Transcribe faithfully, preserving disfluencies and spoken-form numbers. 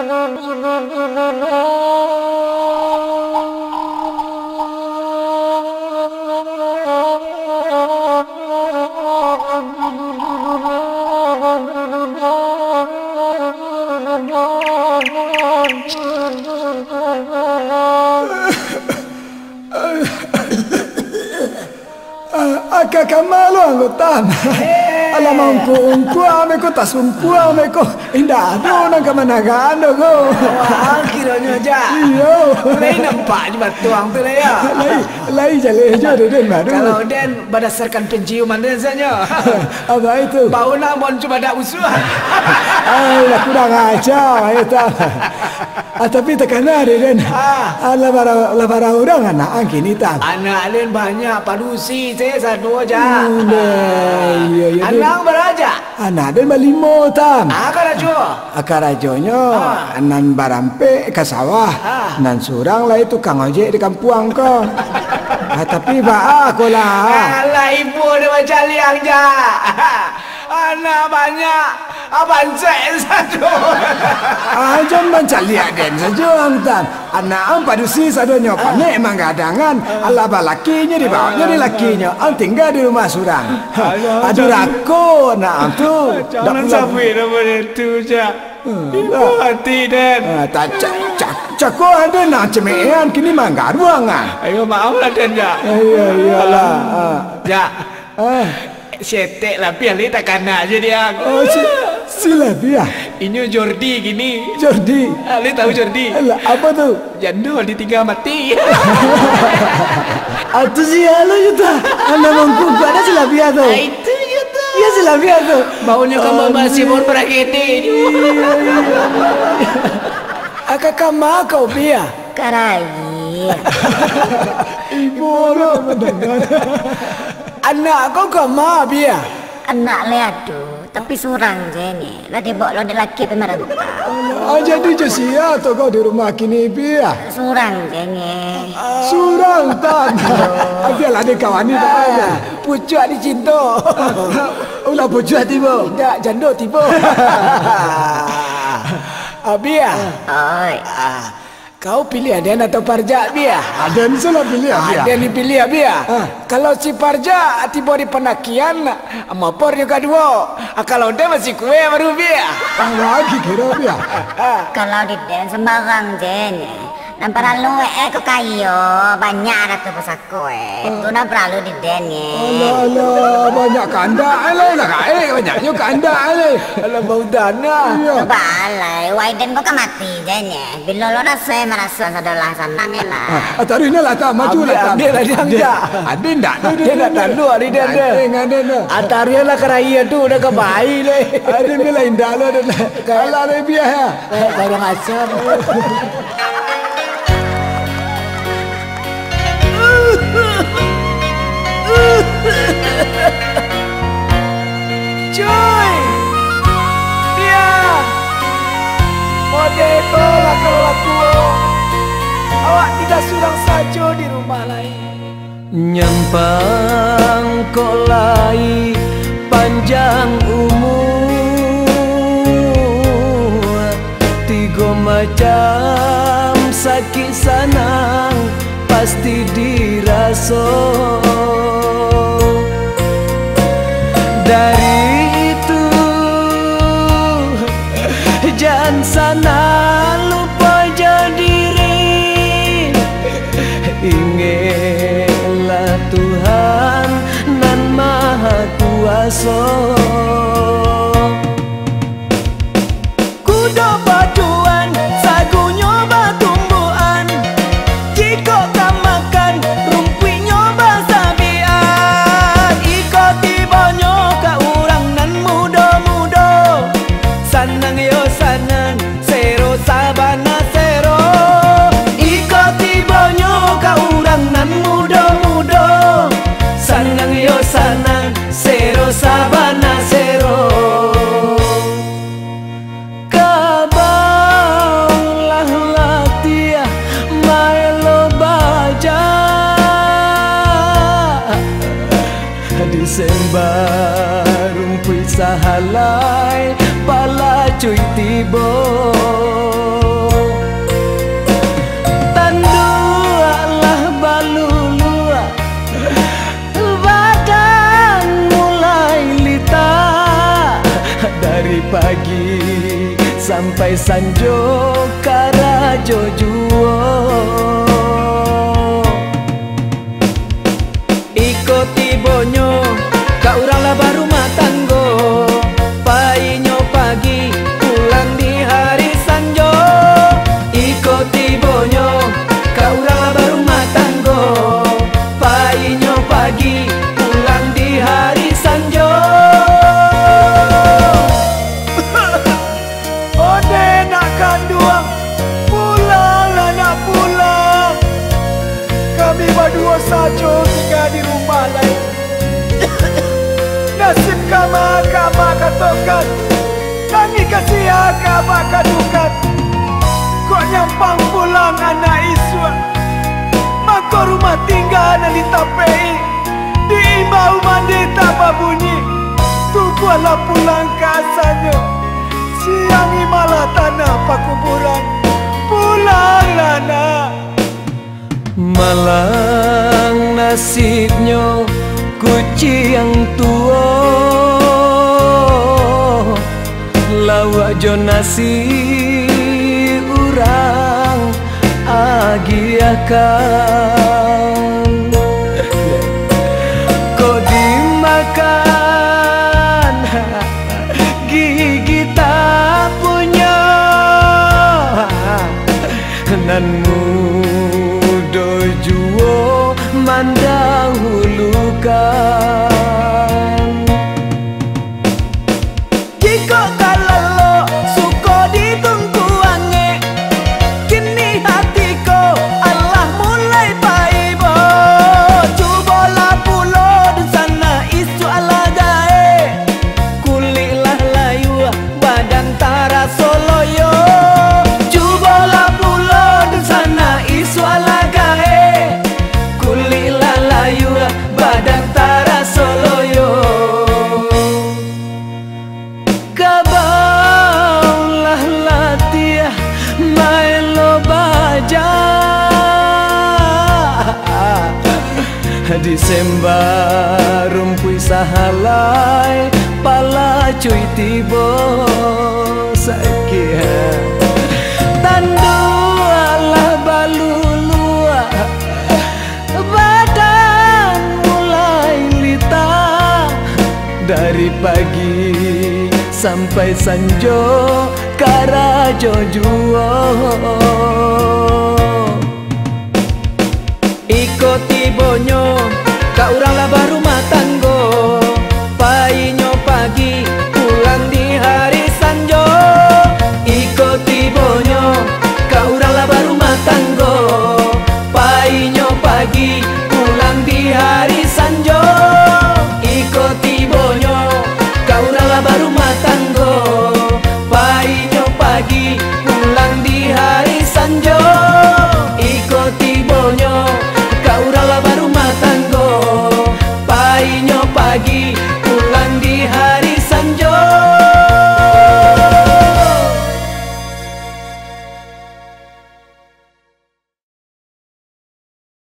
Ah, aka kama lo anggota. Eh. Alah, maungkuang-ungkuang beko, tasungkuang beko. Indak ado nan ka managaan doh ko. Wah, kironyo, Jak. Iyo. Lai nampak di batuang tu lah, yo. Lai, lai jaleh jo den baru. Kalau den badasarkan penciuman den sajo. Apa itu? Bau nan bon cubadak busuak. Ai, lah kurang aja, itu. Ah, tapi takana deh, den. Ah. Ah, lah bara, lah bara urang anak ang kini, Tam? Anak den banyak, padusi se sado, Jak. Hmm, deh, iyo, iyo, den. Anak ang bara, Jak? Anak den balimo, Tam. Ah, karajo? Ah, karajonyo, ah, nan barampek ka sawah, ah, nan surang lai tukang ojek di kampuang ko. Ah, tapi baa ko lah. Alah, ibo den bacaliak, Jak. Anak banyak, ah, bansek sado. Ah, jan mancaliak den sajo, ang Tam. Anak ang padusi sadonyo, ah, panek manggadangan, ah, alah balakinyo dibaonyo dek lakinyo. Ang tingga di rumah surang. Alah, ah, durako anak ang tu. Jan sabuik namo den tu, Jak. Hmm, ibo ati den. Ah, tak, cak, cak, cako ang den nan cemeehan kini manggaruang, ah. Ayo, maaf lah den, Jak. Iyo, iyolah. Ah. Jak. Ah. Setek Labiah lai takana jo dek ang. Oh, si, si Labiah? Inyo Jordi kini. Jordi? Ah, lai tahu Jordi? Alah, apa tu? Jando ditingga mati. Ah, tu sia lo jo tu. Anak mangkukuak dah si Labiah tu. Ah, itu jo tu. Iyo, si Labiah tu. Baunyo kan bau basi, baun parah kede. Iyo, iyo, iyo. Aka kama kau, Biah? Karaia. Ibo lo mandanga. Anak kau kama, Biah? Anak lai ado, tapi surang je nyo. Lah dibao lo dek laki pai marantau. Ah, jadi jo sia tu kau di rumah kini, Biah? Surang je nyo. Surang, Tam. Ah, bialah dikawani, Tam. Ah, pucuak dicinto. Ulah pucuak tibo. Indak, jando tibo. Ah, Biah. Oi. Ah, Kau piliah den atau Parjak, Biah? Ah, den se lah piliah, ah, Biah. Den dipiliah, Biah. Ah. Kalau si Parjak tibo di pandakian, mopor jo kaduo. Ah, kalau den masih kueh baru, Biah. Ah, lagi kiro, Biah. Ah. Kalau di den sembarang je nyo. Nan paralu, eh, ko kayo, banyak ratus pusako, eh. Ah. Tu nan paralu di den, eh. Alah, alah, banyak kandak, eh, lah, lah, gaek, banyaknyo kandak, eh. Alah, bau tanah. Iyo. Balai, wai den ko ka mati je nyo. Bilo lo raso, eh, maraso sadolah sanang, eh, lah. Ah, taruih nyo lah, Tam, maju lah, Tam. Ambiak, ambiak lah, Tam. Ade ndak tu, ade ndak talu ari den tu. Ade, ade tu. Ah, taruih lah karaia tu, dah ka pai leh. Ade, ambiak lah indak lo, ade lah. Alah, ade, Biah, yo. Kayak barang asam. Cuy! Biah! Mode ko lah kalau aku. Awak tidak surang sajo di rumah lai. Nyampang kok lai panjang umua, tigo macam sakik sanang pasti diraso. Dari itu, jan sanang lupo jo diri. Ingeklah Tuhan nan Maha Kuaso. Kudo baduan, sagunyo batumbuan. Jikok ka makan, rumpuiknyo basabian. Iko tibonyo ka urang nan mudo-mudo. Sanang yo sanang, sero sabana sero. Iko tibonyo ka urang nan mudo-mudo. Sanang yo sanang, sero sabana sero. Kabanglah latiah maelo baja. Di semba rumpuik sahalai, palacuik tibo. Pagi sampai sanjo karajo juo. Iko tibonyo ka urang lah barumah tanggo, painyo pagi, pulang di hari sanjo. Iko tibonyo ka urang lah barumah tanggo, painyo pagi, pulang di hari sanjo. Onde nak kanduang, pulanglah nak pulang. Kami baduo sajo tingga di rumah lai. Nasib kama ka Abak katokan, tangih ka sia ka Abak kadukan. Kok nyampang pulang anak isuak, mako rumah tingga nan ditapek-i, diimbau mandi tak babunyi. Tubuahlah pulang ka asanyo, siangi malah tanah pakuburan. Pulanglah nak. Malang nasibnyo kuciang tuo, lauak jo nasi urang agiahkan. Kok dimakan gigi tak punyo, nan mudo juo mandahulukan. Jikok ka lalok, suko ditungku angek, kini hati ko alah mulai paibo. Cubolah pulo dunsanak, isuak alah gaek. Kulik lah layua, badan taraso loyo. Cubolah pulo dunsanak, isuak alah gaek. Kulik lah layua, badan taraso loyo. Kabaulah latiah maelo baja. Disemba rumpuik sahalai, palacuik tibo sakik. Tanduaklah baluluak, badan mulai lita. Dari pagi sampai sanjo karajo juo. Iko tibonyo ka urang lah baru